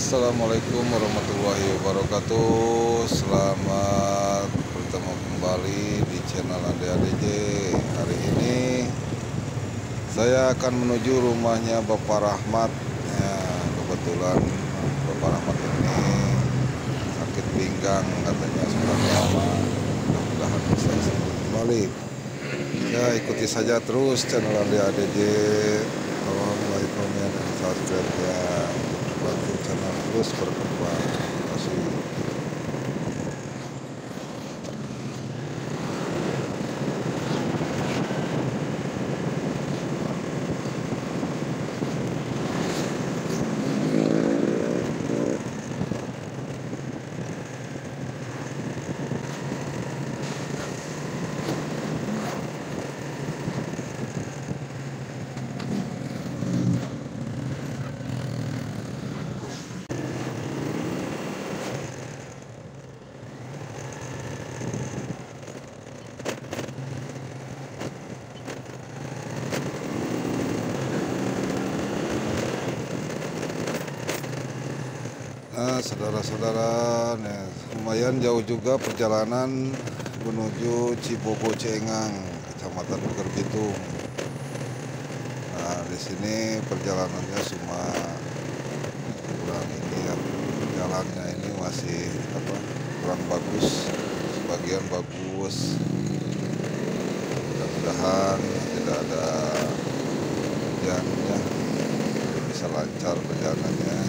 Assalamualaikum warahmatullahi wabarakatuh. Selamat bertemu kembali di channel Ade ADJ. Hari ini saya akan menuju rumahnya Bapak Rahmat. Ya, kebetulan Bapak Rahmat ini sakit pinggang katanya sudah lama. Mudah-mudahan bisa sembuh kembali. Ya, ikuti saja terus channel Ade ADJ. Tolong like, komen, dan subscribe ya, untuk membantu channel terus berkembang. Terima kasih. Nah, saudara-saudara, nah, lumayan jauh juga perjalanan menuju Cibogo Ciengang, Kecamatan Gegerbitung. Nah, di sini perjalanannya cuma kurang ini ya, jalannya ini masih kurang bagus, sebagian bagus. Mudah-mudahan tidak ada hujan ya, bisa lancar perjalanannya.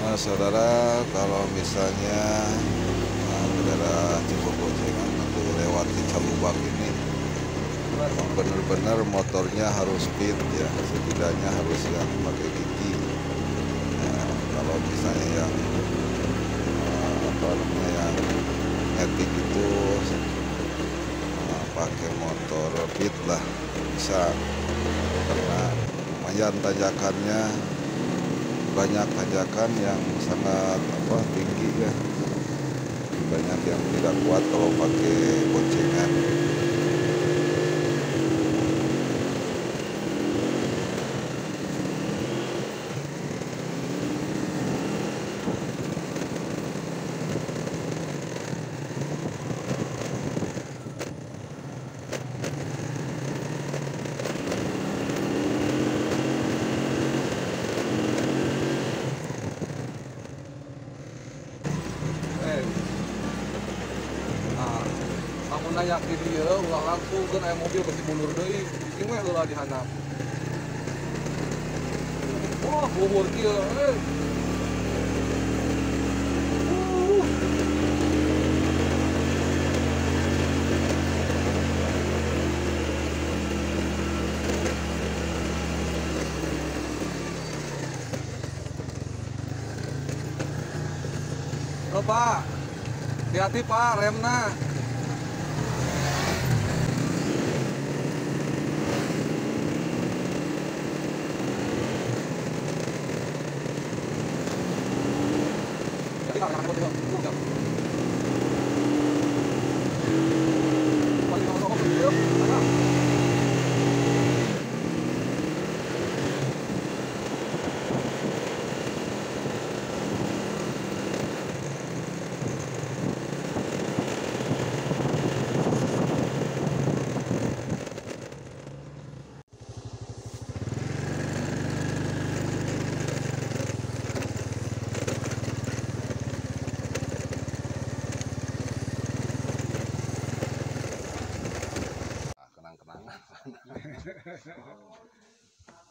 Nah, saudara, kalau misalnya ke daerah Cibogo Ciengang atau lewati Calubag ini, benar-benar motornya harus fit ya, setidaknya harus yang pakai gigi. Nah, kalau misalnya yang yang matic itu pakai motor fit lah bisa, karena lumayan tanjakannya. Banyak tanjakan yang sangat tinggi ya, banyak yang tidak kuat kalau pakai boncengan. Nayak di dia ulah langsung kan aya mobil pasti mundur deui cicing we heula di handap. Wah, luhur kieu euy. Oh, Pak. Hati-hati, Pak, remna.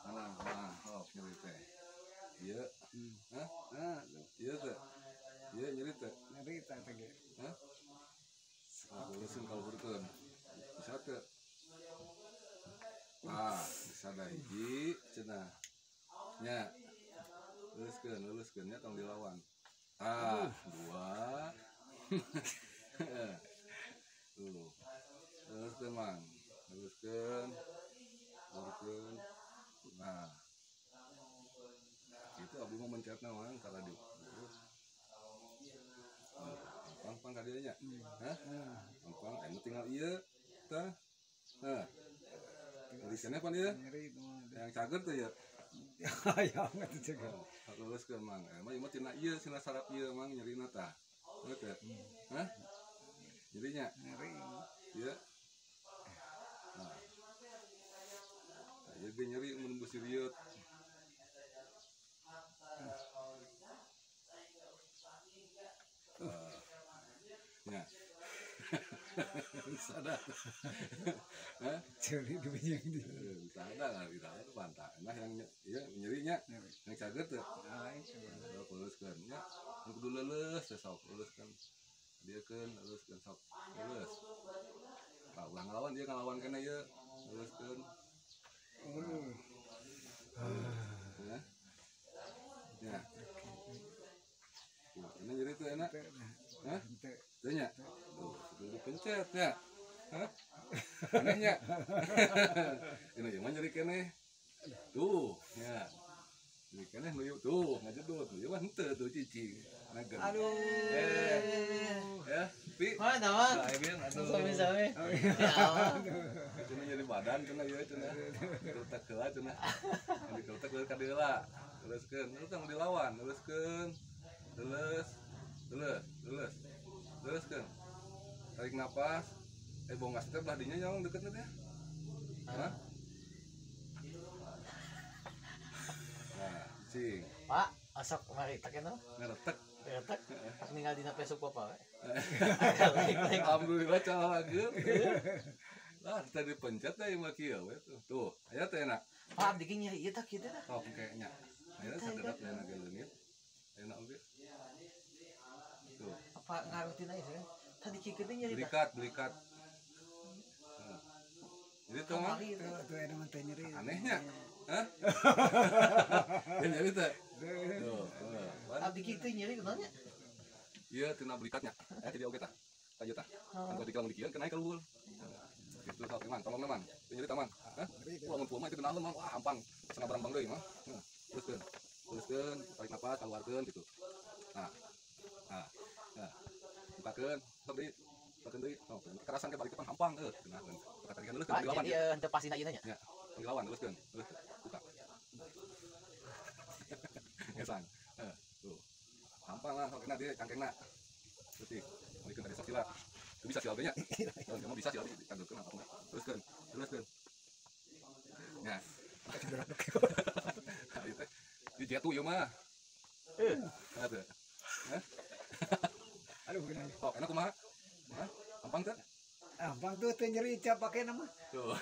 Tenang, oh, nyeri teh. Iya. Hah? Iya teh. Iya nyeri teh. Nyeri teh teh. Hah? Ah, leuseun kaluhurkeun. Bisa teu? Ah, bisa da hiji cenah. Nya. Leuseuskeun, leuseuskeun nya tong dilawan. Ah, 2. Tuh. Teruskeun, Mang. Teruskeun. Teruskeun. Nah. Itu abdi mah mencetna, Mang, karena di. Gampang ka dieu nya. Hah? Gampang, aya tinggal ieu tah. Hah. Dari sana pan ieu? Yang cager tuh ya. Ya, nggak cager. Teruskeun, Mang. Emang ieu mah tina ieu sina sarap ieu, Mang, nyerina tah. Heuh teh. Hah? Nyerinya? Nyeri. Iya. Nah. Jadi nyeri mun beusi rieu. Ya. Sadar. Hah? Ceri di di. Sadar lah kita itu pantai. Nah yang iya nyerinya yang cager tuh. Nah, itu. Leuleuseun nya. Nu kudu leuleus teh sok leuleuskeun. Diekeun leuleuskeun sok leuleus. Tah ulah ngalawan dia ngalawan keneh ieu. Leuleuskeun. Ya. Ya. Ini nyeri tuh enak. Hah? Teu nya? Tuh, kudu dipencet ya. Hah? Anehnya. Ini ieu mah nyeri keneh. Tuh, ya. Nyeri keneh nu ieu tuh ngajedut. Nu ieu mah henteu tuh cicing. Nagen. Aduh. Ya, Pi. Mana, Mang? Aduh. Sami-sami. Ya Allah. Cenah nyeri badan cenah ieu cenah. Keletak heula cenah. Dikeletak heula ka dieu lah. Leuskeun, lu tong dilawan, leuskeun. Leles, leles, leles. Leuskeun. Tarik napas. Bongas teh belah dinya nyong deket teh. Hah? Nah, cing. Pak, asok mari tak eno. Ngeretek. Ngeretek. Tak ninggal dina pesuk bapak we. Alhamdulillah calageur. Lah, tadi pencet teh mah kieu we tuh. Tuh, aya teh enak. Pak, abdi ge nyeri ieu tah kieu teh. Oh, kayaknya. Aya sakedap enak ge leungit. Enak oge. Tuh. Apa ngaruh tina ieu kan? Tadi kieu teh nyeri. Belikat, belikat. Nah. Jadi tuh mah tuh enak mah teh nyeri. Anehnya. Hah? Ya nyeri teh. Tuh. Abdi kieu teh nyeri kunaon nya? Iya, tina belikatnya. Jadi oge tah. Tah ieu tah. Kan tadi kalau dikieu naik ka luhur. Gitu sok emang, tolong memang. Nyeri taman. Hah? Wah, mun mah itu kenalan mah. Wah, hampang. Setengah barang deui mah. Teruskeun. Teruskeun, tarik napas, keluarkeun gitu. Nah. Nah. Nah. Bukakeun, sok deui. Bukakeun deui. Oh, kerasan ke balik depan hampang heuh. Kenakeun. Buka tarikan dulu, dilawan. Jadi henteu pasina ieu nya. Ya, dilawan teruskeun. Terus buka. Ngesang. Heuh, tuh. Hampang lah, sok enak dia cangkengna. Terus sih, balikeun tadi sok sila. Itu bisa sila oge nya. Oh, kamu bisa sila ditanggeulkeun apa enggak. Teruskeun, teruskeun. Ya. Di jatuh ieu mah. Ada. Hah? Aduh, kenapa? Oh, enak kumaha? Hah? Hampang teh? Hampang tuh teh nyeri cap pake nama. Tuh.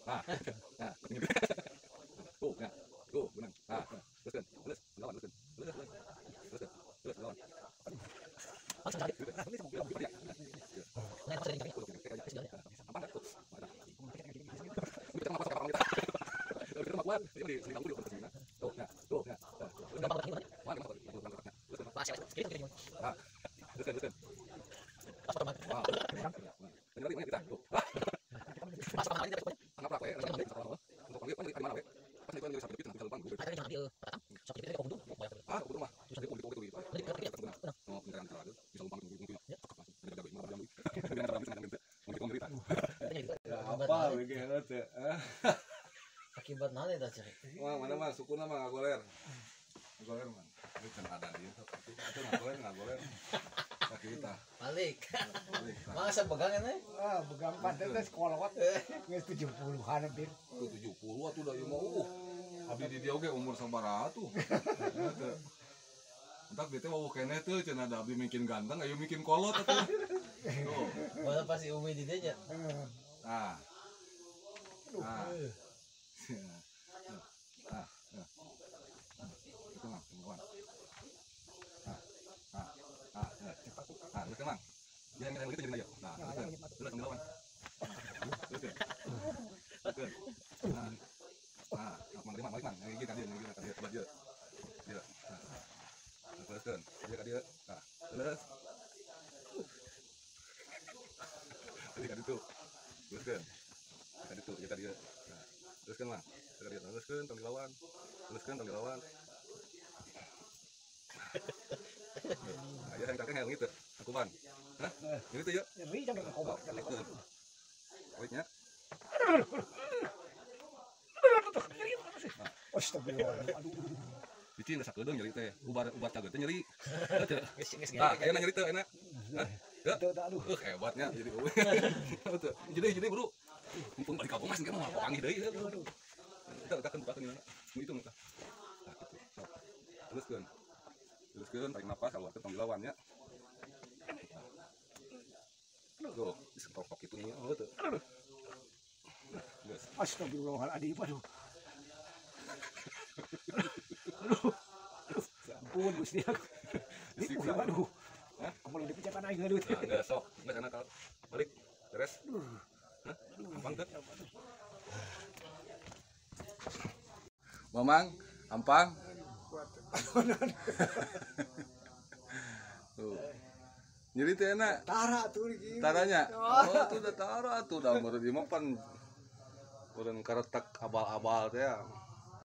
Nah, nah, tuh, nah, tuh, benang. Nah, teruskan, terus, lawan, teruskan, terus, terus, terus, lawan. Apa begitu teh? Akibat naon eta ceri? Wah, mana mah sukuna mah ngagoler. Ngagoler mah. Ieu can ada ieu. Itu ngagoler ngagoler. Kaki kita. Balik. Mang asa begang nya? Ah, begang pantes teh sekolot. Geus 70-an hampir. Tuh 70 atuh da ieu mah. Abdi di dieu oge umur sabaraha tuh. Entak dia teh wawuh keneh teh cenah da abdi mungkin ganteng ayo mungkin kolot atuh. Tuh. Mana pasti umi di dieu nya. Nah. Nah. Nah, nah. Itu mah, tungguan. Nah, nah, nah, nah, terus Mang. Jangan yang begitu jadi aja. Nah, terus, terus lawan. Terus. Terus. Ka ditu. Teruskeun. Ka ditu, ya ka dieu. Nah, teruskeun mah. Ka dieu teruskeun tong dilawan. Teruskeun tong dilawan. Nah, ya yang kakek gitu. Akuban. Hah? Ini tuh ya. Nyeri jangan kobak. Baliknya. Astagfirullah. Aduh. Dicin geus sakedeung nyeri teh. Ubar cager teh nyeri. Tah, ayeuna nyeri teh enak. Hah? Teu aduh. Hebatnya jadi. Jadi bro. Mumpung balik kampung mas engke mah panggih deui. Kita letakkan bukakeun di mana? Nu itu tah. Tah kitu. Sok. Teruskeun. Teruskeun tarik napas keluarkeun tong dilawan nya. Tuh, disentok kitu nya heuh teu. Geus. Astagfirullahaladzim, aduh. Aduh. Ampun Gusti aku. Disiksa. Aduh. Kamu dipencet aing aduh. Nah, geus sok. Geus enak kalau balik. Beres. Hah? Ampang teu? Mamang, ampang. Tuh. Nyeri teh enak. Tara tuh iki. Taranya. Oh, tuh udah tara tuh dah baru di mah pan urang karetek abal-abal teh ya.